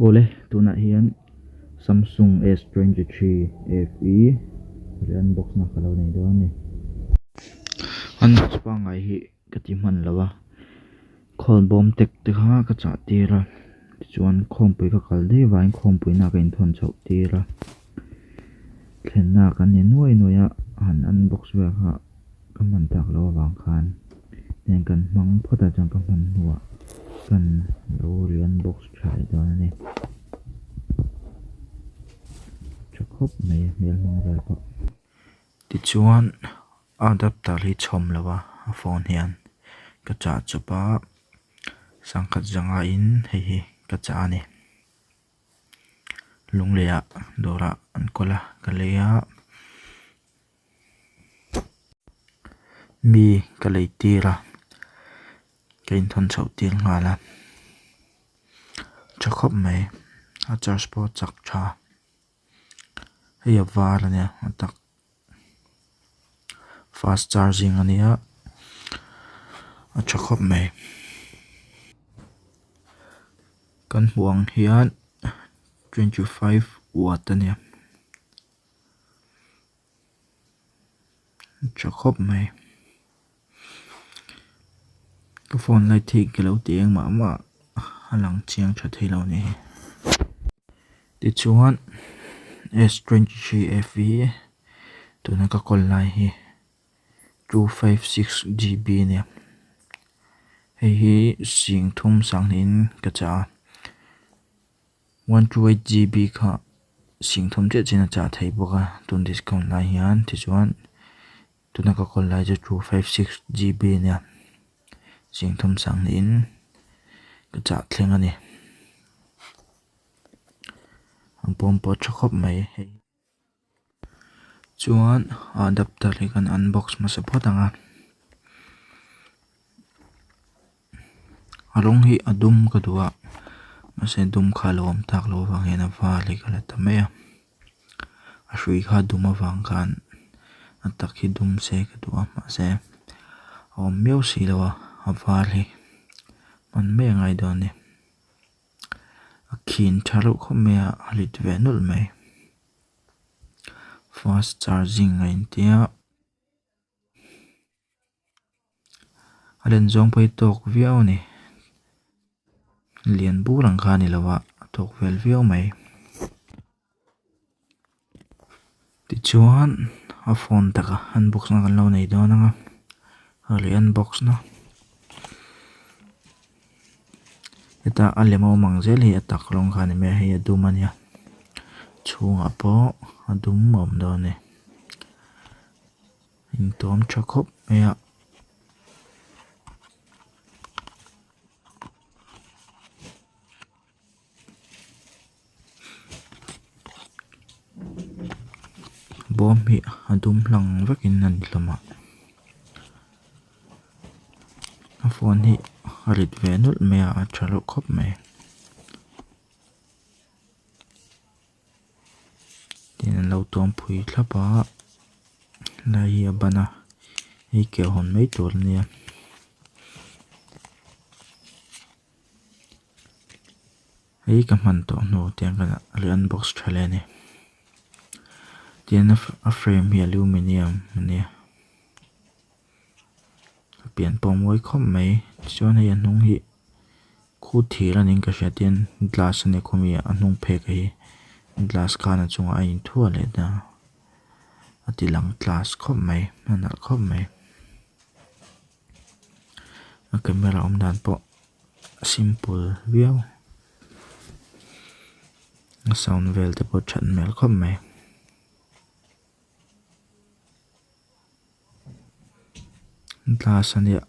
Awle tunah hian Samsung S 23 F E unbox na ka lo nei dawn a ni. Unbox pangngai hi ka ti hman lo a, khawlbawm tek te kha ka chah tir a, tichuan khawmpui ka kal daih avangin khawmpui na ka inthawn chhoh tir a, thlenna kan ni nuai nuai a, han unbox vel kha ka hman tak loh avang khan heng kan hmang phawt ah chuan ka hman hnuah kan lo ri unbox tha leh dawn a ni. Tha khawp mai a hmel hmang vel pawh. Tichuan a adapter hi chhawm lo a a phone hian ka chah chawp a sangkhat zanga in hei hi ka chah a ni. Lunglei ah dawr ah an kawl a ka lei a. Mi ka lei tir a ka inthawn chhoh tir nghal a tha khawp mai a charge pawh a chak tha hei a var a nia a tak fast charging a nia a tha khawp mai kan hmuh ang hian 25 watt a nia. Tha khawp mai ka phone light hi ka lo ti eng mah mah a lang chiang tha thei lo a ni tichuan S 23 F hi tuna ka kawl lai hi 256 GB a nia hei hi sing thum sanghnih in ka chah a. 128 GB kha singthawm chiah chiah in a chah thei bawk a tun discount lai hian tichuan tuna ka kawl lai chu 256 GB a nia singthawm sang niin ka chah thleng a ni an pawm pawh a tha khawp mai hei chuan a adapter hi kan unbox hmasa phawt ang a. A rawng hi a dum ka duh a mahse dum kha a lo awm tak loh avang hian a var hi ka la ta mai a a hrui kha a dum avang khan a tak hi dum se ka duh a mahse a awm miau si lo a a var hi hman mai a ngai dawn a ni a khin tha reuh khawp mai a a rit ve nawlh mai fast charging a intia. A len zawng pawh hi tawk viau a ni lian bur ang kha a ni lo a a tawk vel viau mai tichuan a phone taka unbox na kan lo nei dawn ang a leh unbox na heta a lem a awm ang zel hi a tak rawng kha a ni mai a hei a dum a nia chhungah pawh a dum a awm dawn a ni. Intawm tha khawp mai a. Bawm hi a dum hlang vekin a ni hlawm a. A phone hi a rit ve nawlh mai a a tha reuh khawp mai. Tin an lo tuam phui thlap a helai hi a ban a hei keuh hawn mai tur a nia hei ka hman tawh hnu tiang ka unbox tha leh a ni tin a frame hi aluminium a nia a pian pawh a mawi khawp mai tichuan hei a hnung hi khu thir a niin ka hria tin glass a ni khawmi a hnung phek hi glass khan a chungah a inthuah leh ta a ti lang glass khawp mai a nalh khawp mai a camera awm dan pawh a simple viau a sound vel te pawh that hmel khawp mai. Glass a nia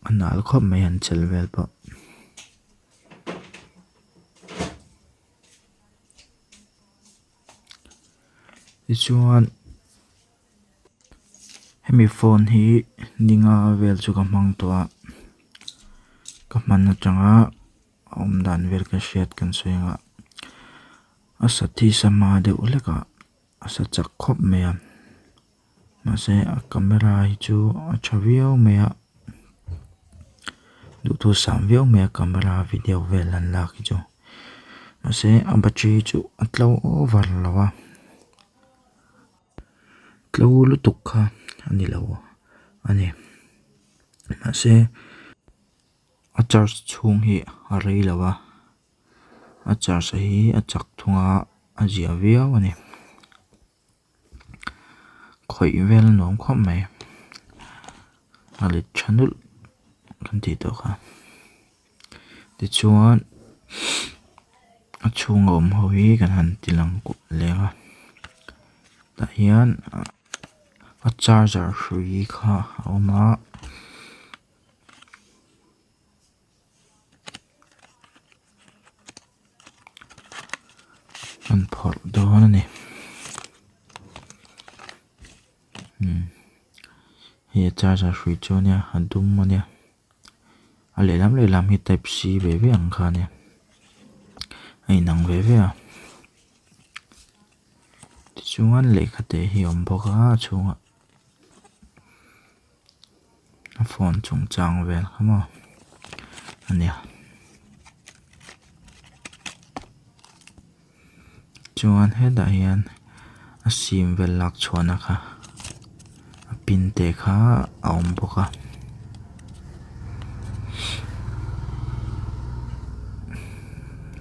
a nal khawp mai an chel vel pawh. Tichuan hemi phone hi ninga vel chu ka hmang tawh a ka hman atanga a awm dan vel ka hriat kan sawi ang a a sa thi sa hma deuh hlek ah. A sa chak khawp mai a mahse a camera hi chu a tha viau mai a duhthusam viau mai a camera video vel an lak hi chu. Mahse a battery chu a tlo over lo a tlo lutuk kha a ni lo a ni mahse a charge chhung hi a rei lo a a charge hi a chak thung a a zia viau a ni. Khawih vel a nuam khawp mai a let tha nulh kan tih tawh kha tichuan a chhunga awm ho hi kan han ti lang kuah leng a tah hian a charger hrui kha a awm a. An phawrh dawn a ni umm hei a charger hrui chu a nia a dum a nia a lehlam lehlam hi type c ve ve ang kha a nia a inang ve ve a tichuan lehkha te hi a awm bawk a a chhungah. A phone chungchang vel kha maw a nia chuan hetah hian a sim vel lak chhuahna kha a pin te kha a awm bawk a.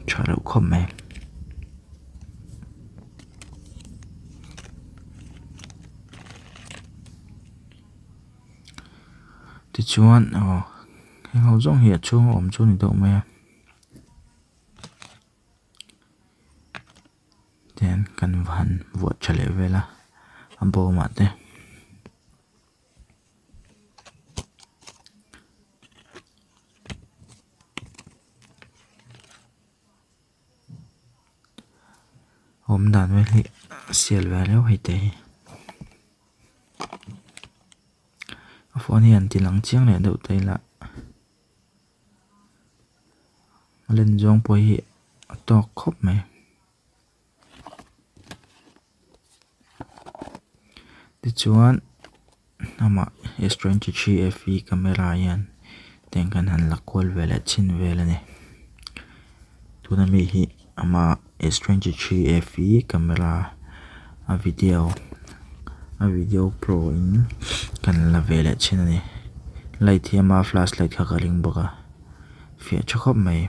Tha reuh khawp mai. Tichuan aw heng ho zawng hi a chhunga awm chu a ni deuh mai a tihian kan va han vuah tha leh vel a a bawmah te. Awm dan vel hi a sial ve reuh hei te hi. A phone hi an ti lang chiang leh deuh ta ila a len zawng pawh hi a tawk khawp mai. Tichuan amah S 23 F E camera hian tiang khan han la kual ve leh chhin vel a ni. Tuna mi hi amah S 23 F E camera a video a video pro in kan la ve leh chhin a ni. Light hi ama flash light kha ka ring bawk a fiah tha khawp mai.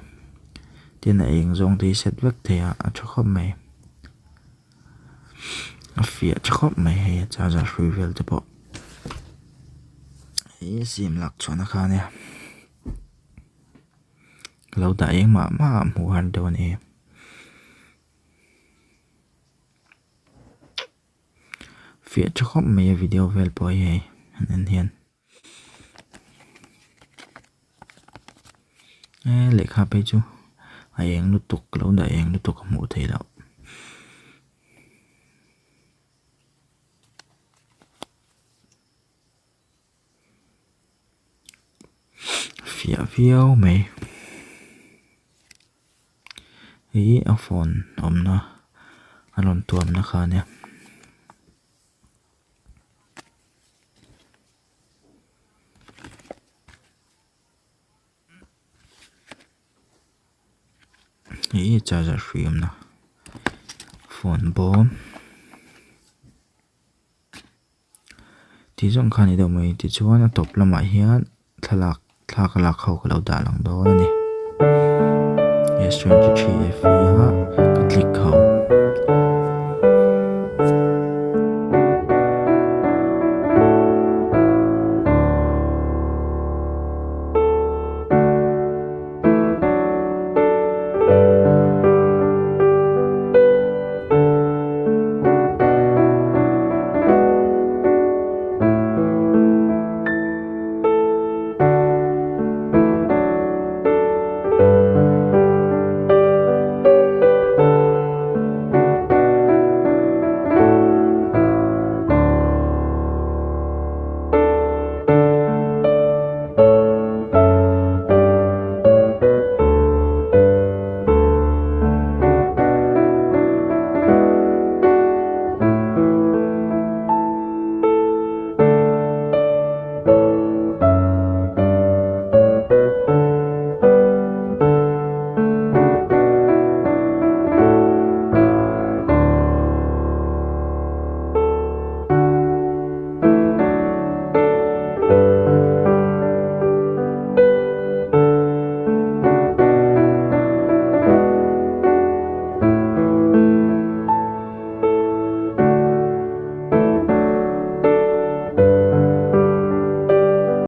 Tin a eng zawng te hi set vek thei a a tha khawp mai. A fiah tha khawp mai hei a charger hrui vel te pawh hei sim lak chhuahna kha ania ka lo dah eng mah mah a hmuh har deuh a ni. Fiah tha khawp mai a video vel pawh hi hei an en hian. He lehkha phei chu a eng lutuk lo dah eng lutuk a hmuh theih loh. Fiah viau mai hei a phone awmna a rawn tuamna kha a nia. Hei charger hrui awmna phone bawm tih zawng kha a ni deuh mai tichuan a tawp lamah hian thlalak thla ka lak ho ka lo dah lang dawn a ni S 23 F a ka click ho.